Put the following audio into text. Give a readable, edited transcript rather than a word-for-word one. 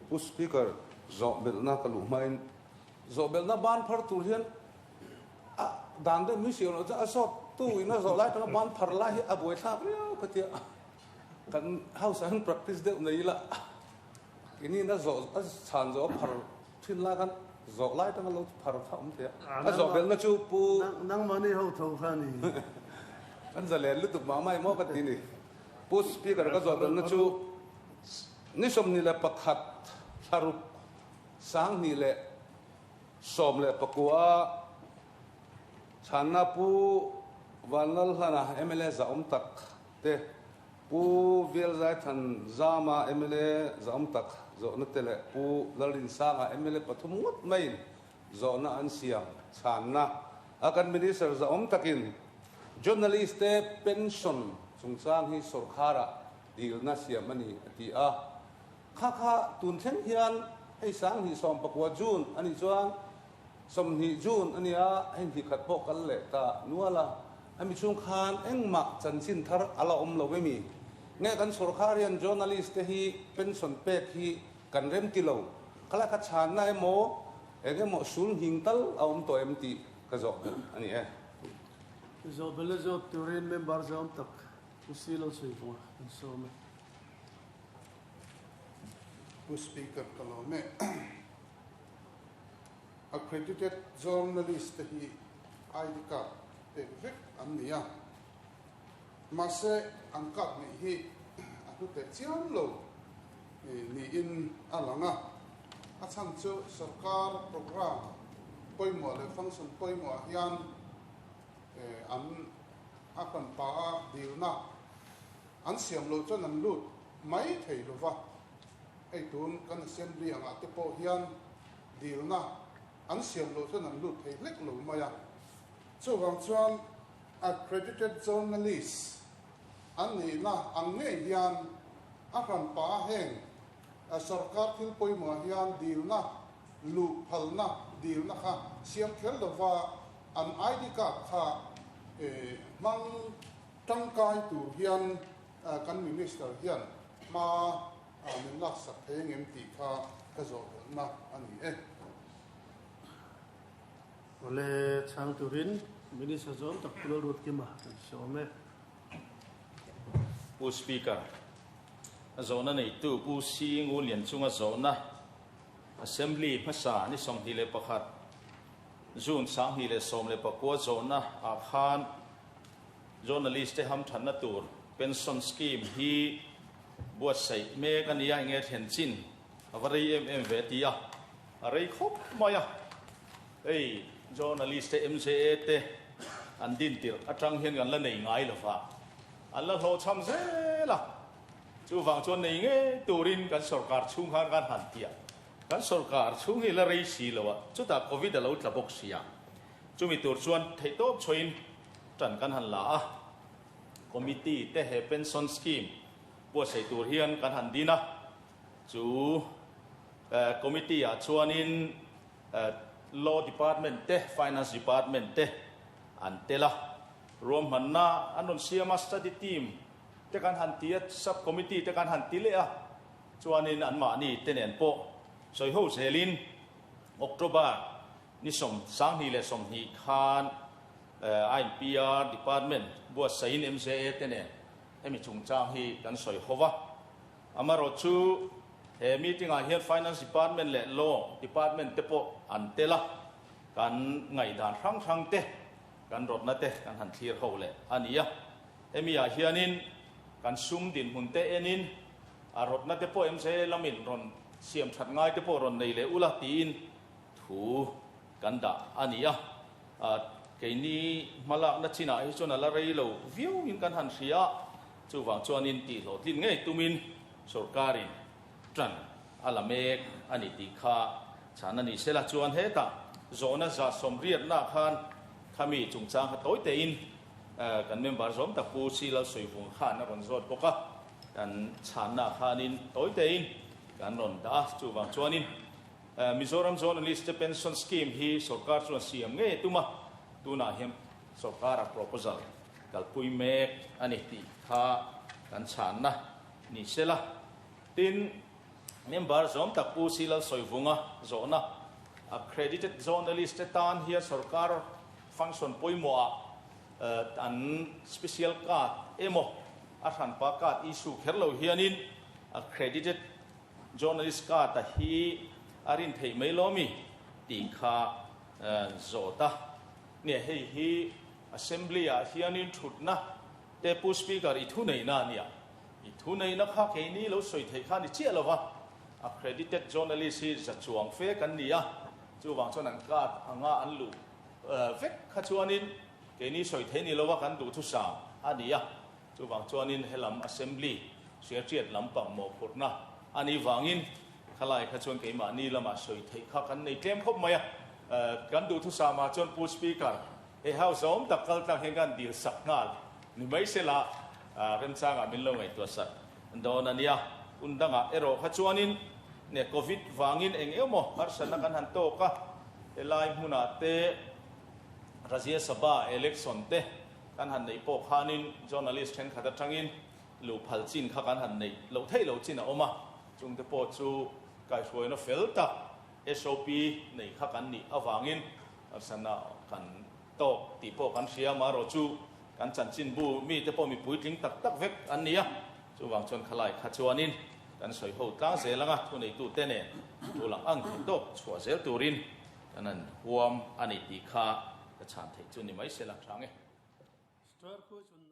Pu Speaker, zawhbelhna ka luh hmain zawhbelhna ban phar tur hian a dan deuh min siam loh chuan a zawt tu in a zawh lai atanga ban phar lai hi a buaithlak riau ka tia. Kan house ah hian practice deuh nei ila ini in a zawh a chhan zawh a phar thin lai khan zawh lai atanga lo phar kha awm thei a. A zawhbelhna chu Pu. Nangmahni ho tho kha a ni. Kan zalen lutuk mah mai maw ka ti ni. Pu Speaker ka zawhbelhna chu Ni 21 thlaruk 2019 chhanna Pu Vanlalhlana mla zahawm tak te, Pu Velzaithan Zama mla zahawm tak zawhna te leh Pu Lalrinsanga mla pathum ngawt maiin zawhna an siam chhanna a kan Minister zahawm takin Journalist te pension chungchang hi sawrkharah dilna siam a ni a ti a. Kha kha tun thleng hian hei 2019 June a nih chuan 20 June a nia, hei hnih khat pawh kal leh ta nual a, hemi chhung khan engmah chanchin thar a la awm lo emi? Nge kan sawrkhar hian journalist te hi pension pek hi kan rem ti lo, khalai kha chhanna emaw eng emaw sul nghing tal a awm tawh em tih ka zawh belh a ni e. Zawh belh a zawt turin member zawm tak Pu Silo Suivunga kan sawm e. Pu Speaker ka lawm e. Accredited journalist te hi ID card pek vek an ni a. Mahse an card neih hi a hlu teh chiam lo niin a lang a. A chhan chu sorkar programme pawimawh leh function pawimawhah hian an a hran pa a dilna an siam loh chuan an lut mai thei lo va, hei tun kan assembly angah te pawh hian dilna an siam loh chuan an lut thei hlek lo mai a. Chuvang chuan accredited journalist an nihna ang ngei hian a hran pa a heng sorkar thil pawimawh hian dilna luh phalna dilna kha siam kher lo va, An ID card kha hmang tangkai tur hian kan Minister hian hma min laksak thei angem tih kha ka zawh belhna a ni e. Awle chhang turin Minister zawm tak Pu Lalruatkima kan sawm e. Pu Speaker, a zawhna neitu Pu Si Ngulianchunga zawhna Assembly hmasa ni 21 June 2019 zawhna ah khan Journalist te hamthatna tur pension scheme hi buatsaih mek a nia enge thlen chin a va rei em em ve ti a, a rei khawp mai a. Hei Journalist te MJA te an din tirh atang hian kan la nei ngai lova, an la hlawhchham zel a, chuvang chuan nei ngei turin kan sorkar chhung khan kan han ti a. Kan sorkar chhung hi la rei si lo a, chutah Covid a lo tla bawk si a, chumi tur chuan theihtawp chhuahin tan kan han la a, Committee te he pension scheme buatsaih tur hian kan han din a, chu Committee ah chuanin Law Department te, Finance Department te an tel a, ruahmanna an rawn siam a, Study Team te kan han ti a, Sub Committee te kan han ti leh a. Chuanin anmahni te nen pawh sawi ho zelin October ni 2020 khan INPR Department buatsaihin MJA te nen hemi chungchang hi kan sawi ho va. Amaherawhchu he meeting ah hian Finance Department leh Law Department te pawh an tel a, kan ngaihdan hrang hrang te, kan rawtna te kan han thlir ho leh a ni a. Hemi ah hianin kan sum dinhmun te enin a rawtna te pawh MJA lamin rawn siam that ngai te pawh rawn nei leh ula tiin thu kan dah a ni a. Keini hmalakna chinah hi chuan a la rei lo viauin kan han hria a, chuvang chuanin tih hlawhtlin ngei tumin sorkarin tan a la mek a ni tih kha chhan a ni sela chuan hetah zawhna 180 ah khan khami chungchang kha tawi tein Kan member zawm tak Pu Si Lalsawivung khan a rawn zawt bawk a, kan chhanna khanin tawi tein kan rawn dah a, chuvang chuanin Mizoram Journalist te Pension Scheme hi sorkar chuan siam ngei a tum a, tunah hian sorkara proposal kalpui mek a ni tih kha kan chhanna ni sela. Tin, Member zawm tak Pu C Lalsawivunga zawhna, Accredited journalist te tan hian sorkar function pawimawhah an special card emaw a hranpa card issue kher lo hianin accredited journalist card a hi a rin theih mai lo mi tih kha zawt a. Nia hei hi Assembly ah hianin thutna te Pu Speaker i thuneihna a nia. I thuneihna kha keini lo sawi theih kha a ni chiah lo va, accredited journalist hi za chuang fe kan ni a, chuvang chuan an card anga an luh vek kha chuanin keini sawi thei ni lo va kan duhthusam a ni a, chuvang chuanin helam assembly hriatriat lampang mawhphurhna a nih vangin khalai kha chuan keimahni lamah sawi theih kha kan nei tlem khawp mai a, kan duhthusamah chuan Pu Speaker He house awm tak kal tlang hian kan dil sak nghal ni mai se la, remchangah min lo ngaihtuah sak dawn a nia. Hun dangah erawh kha chuanin ne Covid vangin eng emaw harsatna kan han tawk a, helai hmunah te Rajya Sabha election te kan han neih pawh khanin journalist thenkhat atangin luh phal chin kha kan han neih loh theih loh chin a awm a, chungte pawh chu kaihhruaina fel tak SOP nei kha kan nih avangin Harsatna kan tawk tih pawh kan hria, amaherawh chu kan chanchinbu mite pawh mi puitling tak tak vek an ni a, chuvang chuan khalai kha chuanin kan sawi ho tlang zel anga thuneitute nen thu lang ang thei tawk chhuah zel turin kan han huam a ni tih kha ka chhan theih chu ni mai se lang hrang e. Star khu chun.